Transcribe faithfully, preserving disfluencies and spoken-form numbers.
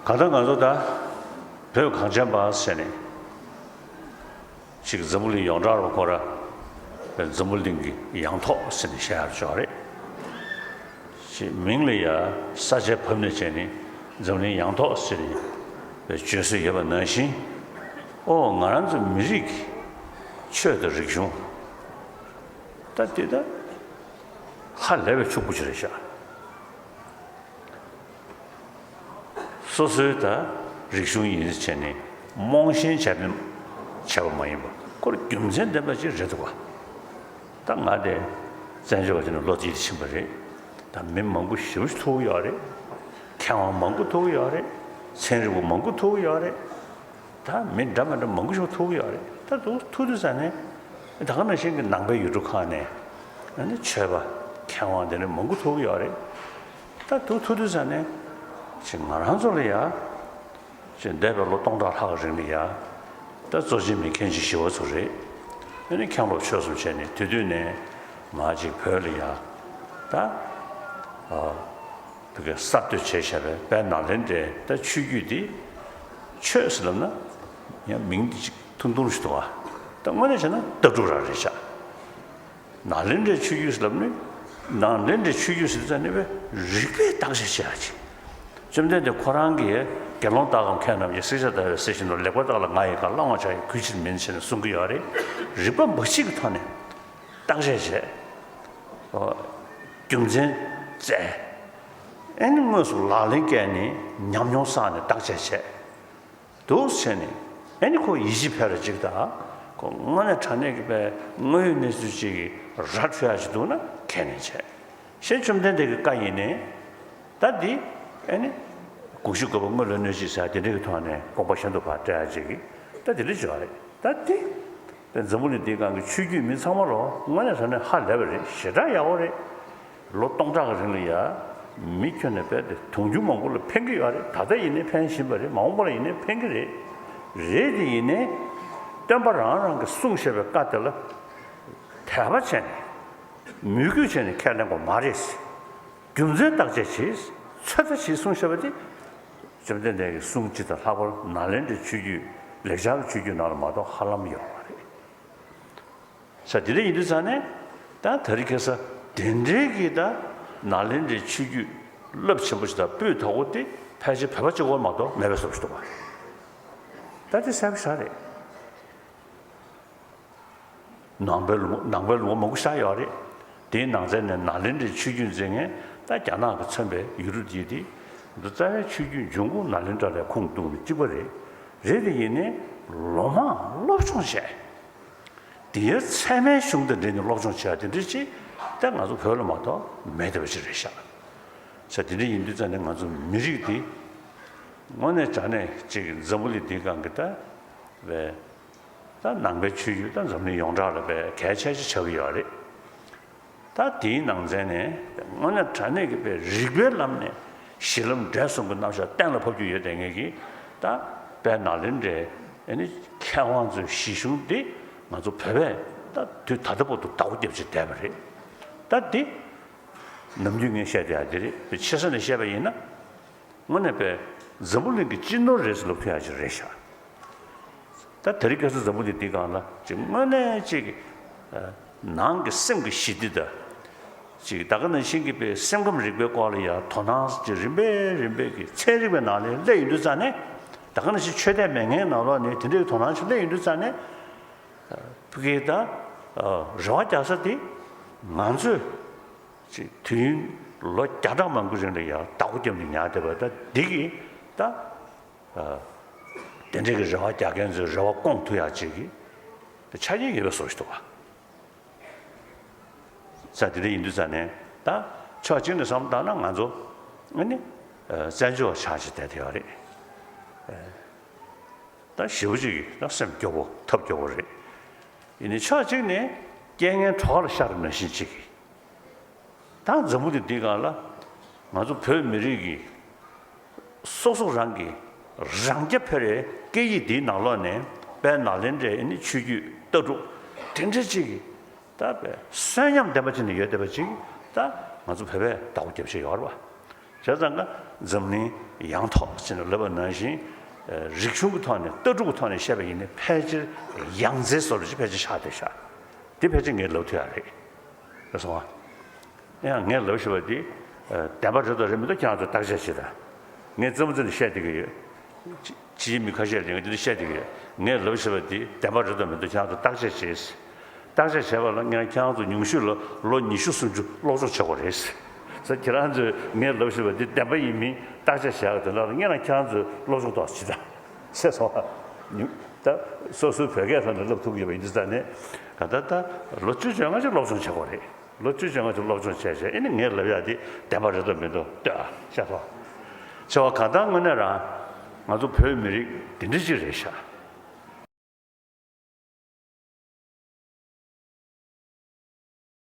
གང་ལྟར་ང་ཚོ་ད་བོད་གངས་ཅན་པ་ཟེར་ནས་ཅིག་འཛམ་བུ་གླིང་ཡོངས་གྲགས་རུ་ཁོ་ར་འཛམ་བུ་གླིང་གི་ཡང་ཐོག་ཟེར་ནས་བཤད་ཡག་ཅིག་རེད། ཅིག་མིང་ལ་ཡ་ས་ཆའི་ཕབ་ནས་བྱས་ནས་འཛམ་གླིང་ཡང་ཐོག་ཟེར་ནས་བརྗོད་སྲོལ་ཡོད་པ་ནང་བཞིན། ཨོ་ང་རང་ཚོ་མི་རིགས་ཀྱི་ཆོས་དང་རིག་གཞུང་ད་དེ་ད་ཧ་ལས་པའི་ཕྱུག་པོ་ཅིག་རེད་ཤག་སོ་སོའི་ད་རིག་གཞུང་ཡིན་ཟེར་བྱས་ནས་རྨོངས་ཞེན་བྱས་ནས་བྱས་པ་མ་ཡིན་པ་ཁོ་རྒྱུ་མཚན་ལྡན་པ་ཅིག་རེད་འདུག་ག་ད་ང་དེ་བཙན་བྱོལ་བ་ཅིག་ནས་ལོ་དེ་ཕྱིན་པ་རེད། ད་མི་མང་པོ་ཞེ་པོ་ཅིག་ཐུག་གི་ཡོད་རེད། མཁས་དབང་མང་པོ་ཐུག་གི་ཡོད་རེད། ཚན་རིག་པ་མང་པོ་ཐུག་གི་ཡོད་རེད། ད་མི་འདྲ་མི་འདྲ་མང་པོ་ཞིག་ཐུག་གི་ཡོད་རེད། ད་དུ་ཐུག་དུས་ཙ་ནས་ད་ག་ནང་བཞིན་གྱི་ནང་པའི་ཡུལ་གྲུ་ཁག་ནས་ཨ་ནི་ཆོས་པ་མཁས་དབང་དེ་འདྲ་མང་པོ་ཐུག་གི་ཡོད་རེད། ད་དུ་ཐུག་དུས་ཙ་ནས་ཅིག་ང་རང་ཚོ་ལ་ཡ་ཅིག་འདས་པའི་ལོ་སྟོང་ཕྲག་ལྷག་གི་རིང་ལ་ཡ་ད་གཙོ་ཆེ་མི་མཁན་ཆེན་ཞི་བ་འཚོ་རེད། ཨ་ནི་མཁན་སློབ་ཆོས་གསུམ་བྱས་ནས་དེ་དུས་ནས་མ་ཅིག་བོད་ལ་ཡ་ད་ཨ། བོད་སྐད་གསར་གཏོད་བྱས་བཞག་པའི་དཔལ་ནཱ་ལེནྡྲའི་ད་ཆོས་བརྒྱུད་འདི་ཆོས་ཟེར་ལབ་ན་ཡང་མིང་འདི་ཅིག་ཐུང་ཐུང་ཞིག་འདུག་ཨ། ད་དངོས་གནས་བྱས་ན་ལྟ་གྲུབ་རང་རེད་ཤག་ནཱ་ལེནྡྲའི་ཆོས་བརྒྱུད་ཟེར་ལབ་ནི་ནཱ་ལེནྡྲའི་ཆོས་བརྒྱུད་ཟེར་ཙ་ནི་བའི་རིག་པས་བརྟག་དཔྱད་བྱེད་ཡ་ཅིག་བཅོམ་ལྡན་འདས་ཁོ་རང་གིས་དགེ་སློང་དག་གམ་མཁས་རྣམས་ཀྱིས། བསྲེག་བཅད་བརྡར་བའི་གསེར་བཞིན་དུ། ལེགས་པར་བརྟགས་ལ་ང་ཡི་བཀའ། བླང་བར་བྱ་ཡི་གུས་ཕྱིར་མིན་ཟེར་ནས་གསུང་གི་ཡོད་རེད། རིག་པ་འབའ་ཞིག་གི་ཐོག་ནས་བརྟག་དཔྱད་བྱས། ཨོ། རྒྱུ་མཚན་བཙལ། ཨེ་ནི་དངོས་སུ་ལག་ལེན་བཀལ་ནས་ཉམས་མྱོང་བསགས་ནས་བརྟག་དཔྱད་བྱས། འདུག་བྱས་ནས་ཨེ་ནི་ཁོ་ཡིད་ཆེས་འཕེར་བ་ཅིག་དང་། ཁོ་དངོས་གནས་དྲང་གནས་ཀྱི་པའི་དངོས་ཡོད་གནས་ཚུལ་ཅིག་གི་ར་འཕྲོད་ཡ་ཅིག་འདུག་ན་ཁས་ལེན་བྱས། གཞན་བཅོམ་ལྡན་འདས་ཀྱི་བཀའ་ཡིན་ནའི་ད་འདི་ཨེ་ནི་དགུག་གཞུག་དགོས་པ་དངོས་ལ་གནོད་བྱེད་ཟེར་དེ་འདྲ་གི་ཐོག་ནས་དགོངས་པ་གཞན་དུ་ཕར་བཀྲལ་ཡ་ཅིག་གི་ད་དེ་འདྲ་ཅིག་ཡོད་རེད། ད་འདི། པའི་འཛམ་བུ་གླིང་འདིའི་སྒང་གི་ཆོས་བརྒྱུད་མི་ཚང་མ་ལོ་དངོས་གནས་དྲང་གནས་ཧ་ལས་པ་རེད། ཞེ་དྲག་ཡག་པོ་རེད། ལོ་སྟོང་ཕྲག་གི་རིང་ལ་ཡ་མི་ཁྱོན་ནས་རྦད་དེ་དུང་ཕྱུར་མང་པོ་ལ་ཕན་གྱི་ཡོད་རེད། ད་ལྟ་ཡིན་ནའི་ཕན་བཞིན་པ་རེད། མ་འོངས་པ་ལ་ཡིན་ནའི་ཕན་གྱི་རེད། རེད་དེ་ཡིན་ནའི་སྟོན་པ་རང་རང་གིས་གསུངས་བཞག་པའི་བཀའ་དེ་ལ་དད་པ་བྱས་ནས་མོས་གུས་བྱས་ནས་ཁས་ལེན་དགོས་མ་རེད། རྒྱུ་མཚན་བརྟག་དཔྱད་བྱེད། ཚོད་ལྟ་བྱེད་གསུངས་བཞག་པ་དེ་བཅོམ་ལྡན་འདས་ཀྱི་གསུང་སྤྱི་དང་ལྷག་པར་ནཱ་ལེནྡྲའི་ཆོས་བརྒྱུད་ལེགས་སྦྱར་གྱི་ཆོས་བརྒྱུད་ནང་ལ་མ་གཏོགས་ཧ་ལམ་ཡོད་མ་རེད། ས་དེ་འདྲ་ཡིན་དུས་ཙང་ནས་ད་དེ་རིང་ཁ་སང་དེ་འདྲའི་གི་ད་ནཱ་ལེནྡྲའི་ཆོས་བརྒྱུད་རླབས་ཆེན་པོ་ཞིག་དང་སྤུས་དག་པོ་དེ་ཕལ་ཆེར་བོད་པ་གཅིག་པོ་མ་གཏོགས་མེད་པའི་བཟོ་ཞིག་འདུག་པ། ད་དེ་གསལ་པོ་ཞེ་དྲག་རེད། ནང་པའི་ལུང་ནང་པའི་ལུང་མང་པོ་ཤར་ཡོད་རེད། དེའི་ནང་ཚན་ནས་ནཱ་ལེནྡྲའི་ཆོས་བརྒྱུད་འཛིན་མཁན་ད་རྒྱ་ནག་གིས་མཚོན་པའི་ཡུལ་གྲུ་དེ་དེ་འདི་རྩ་བའི་ཆོས་བརྒྱུད་འབྱུང་ཁུངས་ནཱ་ལེནྡྲ་ལ་ཁུངས་གཏུགས་ནས་གཅིག་པ་རེད། རེད་དེ་ཡིན་ནའི་ལོ་མང་སློབ་སྦྱོང་བྱས། དེའི་ཚད་མའི་གཞུང་དང་འབྲེལ་ནས་སློབ་སྦྱོང་བྱས་དེ་འདྲ་ཅིག་ད་ང་ཚོ་བོད་ལ་མ་གཏོགས་མེད་བསྡད་པ་ཅིག་རེད་ཤག་ས་དེ་འདྲ་ཡིན་དུས་ཙང་ནས་ང་ཚོ་མི་རིགས་འདི་དངོས་གནས་དྲང་གནས་ཅིག་འཛམ་བུ་གླིང་འདིའི་སྒང་གི་ད་བའི་ད་ནང་པའི་ཆོས་བརྒྱུད་ད་འཛམ་གླིང་ཡོངས་གྲགས་ལ་བའི་གལ་ཆེ་ཤོས་ཆགས་ཀྱི་ཡོད་རེད། ད་དེའི་ནང་ཚན་ནས་དངོས་གནས་དྲང་གནས་ཀྱི་བའི་རིགས་པའི་ལམ་ནས་གཞི་ལམ་འབྲས་གསུམ་གྱི་རྣམ་གཞག་གཏན་ལ་ཕབ་རྒྱུ་ཡོད་བསྡད་མཁན་གྱི་ད་དཔལ་ནཱ་ལེནྡྲའི་ཨ་ནི་མཁས་དབང་ཚོའི་གཞི་གཞུང་འདི་ང་ཚོ་བོད་པས་ད་དུས་ད་ལྟ་བར་དུ་བདག་པོ་རྒྱབ་བྱས་བསྡད་པ་རེད། ད་འདི་ནམ་རྒྱུན་ངས་བཤད་བསྡད་ཡ་འདི་རེད། དཔེ་ཆེ་ས་ནས་བཤད་པ་ཡིན་ན། དངོས་གནས་པའི་འཛམ་བུ་གླིང་གི་སྤྱི་ནོར་རེད་ཟེར་ལབ་ཐུབ་ཡག་ཅིག་རེད་ཤག་ད་དེ་རིང་ཁ་སང་འཛམ་བུ་གླིང་འདིའི་སྒང་ལ་ཅིག་དངོས་གནས་ཅིག་ཨ་ནང་གི་སེམས་ཀྱི་ཞི་བདེ་དང་། ཅིག་ད་ག་ནང་བཞིན་གྱི་པའི་སེམས་ཁམས་རིག་པའི་སྐོར་ལ་ཡང་དོ་སྣང་ཅིག་རིམ་པས་རིམ་པས་ཀྱི་ཚན་རིག་པའི་ནང་ལ་སླེབས་ཡོང་དུས་ཙང་ནས། ད་ག་ནང་བཞིན་ཆོས་དད་མེད་མཁན་ནང་ལོགས་ནས་དེ་འདྲའི་དོ་སྣང་ཅིག་སླེབས་ཡོང་དུས་ཙང་ནས། ཕ་གིའི་ད་རེ་བ་རྒྱག་ས་དེ་ང་ཚོས། ཅིག་དུས་ཡུན་ལོ་བརྒྱ་ཕྲག་མང་པོའི་རིང་ལ་ཡང་བདག་པོ་རྒྱབ་ནས་ཉར་བསྡད་པ་ད་འདི་གིས་ད་ཨ་དེ་འདྲའི་གི་རེ་བ་རྒྱག་མཁན་ཚོའི་རེ་བ་སྐོང་ཐུབ་ཡག་ཅིག་གི་ད་ཆ་རྐྱེན་ཡོད་པའི་བཟོ་ཞིག་འདུག་ག་ས་དེ་འདྲ་ཡིན་དུས་ཙང་ནས་ད་ཕྱོགས་གཅིག་ནས་བསམ་བློ་བཏང་ན་ང་ཚོ་ཨ་ནི་ཨ་བཙན་བྱོལ་བ་ཆགས་བྱས་བསྡད་བསྡད་ཡོད་རེད། ཨ་ད་ཞེ་པོ་ཅིག་གི་ད་སེམས་སྐྱོ་པོ་ཐབས་སྐྱོ་པོ་རེད། ཡིན་ནའི་ཕྱོགས་གཅིག་ནས་རྐྱེན་ངན་གྲོགས་ལ་ཤར་ནང་བཞིན་ཅིག་གི་ད་འཛམ་བུ་གླིང་འདིའི་སྒང་ལ་ང་ཚོ་བོད་མི་རིགས་ཀྱི་སོ་སོ་རང་གི་རང་རྐྱ་འཕེར་བའི་སྐད་ཡིག་འདིའི་ནང་ལོགས་ནས་དཔལ་ནཱ་ལེནྡྲའི་ཨ་ནི་ཆོས་བརྒྱུད་ལྟ་གྲུབ་དེ་འདྲ་ཅིག་གི་ད་དཔེ་གསོན་ཉམས་ལྡན་པ་ཅིག་ནས་ཡོད་བསྡད་པ་ཅིག་ད་ང་ཚོ་བོད་པས་བདག་པོ་རྒྱབ་བྱས་ཡོད་རེད་བ། བྱས་ཙང་ཀ་འཛམ་གླིང་ཡངས་ཐོག་ཅེས་ནས་ལབ་པ་ནང་བཞིན། རིག་གཞུང་གི་ཐོག་ནས་ལྟ་གྲུབ་ཀྱི་ཐོག་ནས་བཤད་པ་ཡིན་ན་ཕལ་ཆེར་ཡང་རྩེ་བཟོ་འདྲ་ཅིག་ཕལ་ཆེར་ཆགས་བསྡད་ཤག་དེ་ཕལ་ཆེར་ངས་ལབ་ཐུབ་ཡག་རེད། རེད་སོང་ཨ། ཡང་ངས་ལབ་བཞིན་པ་འདི་བདེན་པ་རེད་དང་རེད་མི་འདུག་ཁྱེད་རང་ཚོ་བརྟག་དཔྱད་བྱེད་དང་། ངས་རྩེད་མོ་རྩེ་ནས་བཤད་བསྡད་ཀྱི་ཡོད། ཕྱི་ཕྱིའི་མི་ཁ་ཤས་ལ་ངས་འདི་འདྲ་བཤད་བསྡད་ཀྱི་ཡོད། ངས་ལབ་བཞིན་པ་འདི་བདེན་པ་རེད་དང་མི་འདུག་ཁྱེད་རང་ཚོ་བརྟག་དཔྱད་བྱེད། བརྟག་དཔྱད་བྱས་པ་ལ་ངས་ཁྱེད་རང་ཚོ་ཉུང་ཤོས་ལ་ལོ་ཉི་ཤུ་སུམ་ཅུ་སློབ་སྦྱོང་བྱེད་དགོས་རེད། ཟེར་ཁྱེད་རང་ཚོས་ངས་ལབ་བཞིན་པ་འདི་བདེན་པ་ཡིན་མིན་བརྟག་དཔྱད་བྱེད་ཡག་དོན་དག་ལ་ངས་རང་ཁྱེད་རང་ཚོས་སློབ་སྦྱོང་ཏོག་ཙམ་བྱེད་དང་། ཟེར་སོང་བ། ད་སོ་སོའི་བོད་སྐད་ཐོག་ནས་ལབ་ཐུབ་ཀྱི་ཡོད་པ་ཡིན་དུས་ཙང་ནས་ག་ད་ད་ལོ་བཅུ་བཅོ་ལྔ་ཅིག་སློབ་སྦྱོང་བྱེད་དགོས་རེད། ལོ་བཅུ་བཅོ་ལྔ་ཅིག་སློབ་སྦྱོང་བྱས་བྱས་ཨེ་ནི་ངས་ལབ་ཡག་འདི་བདེན་པ་རེད་དང་མི་འདུག་ལྟོས་ཨ་ཤ་ཐོག་ཆེ་བ་གང་ལྟར་དངོས་གནས་རང་ང་ཚོ་བོད་མི་རིགས་འདི་འདྲ་ཅིག་རེད་ཤག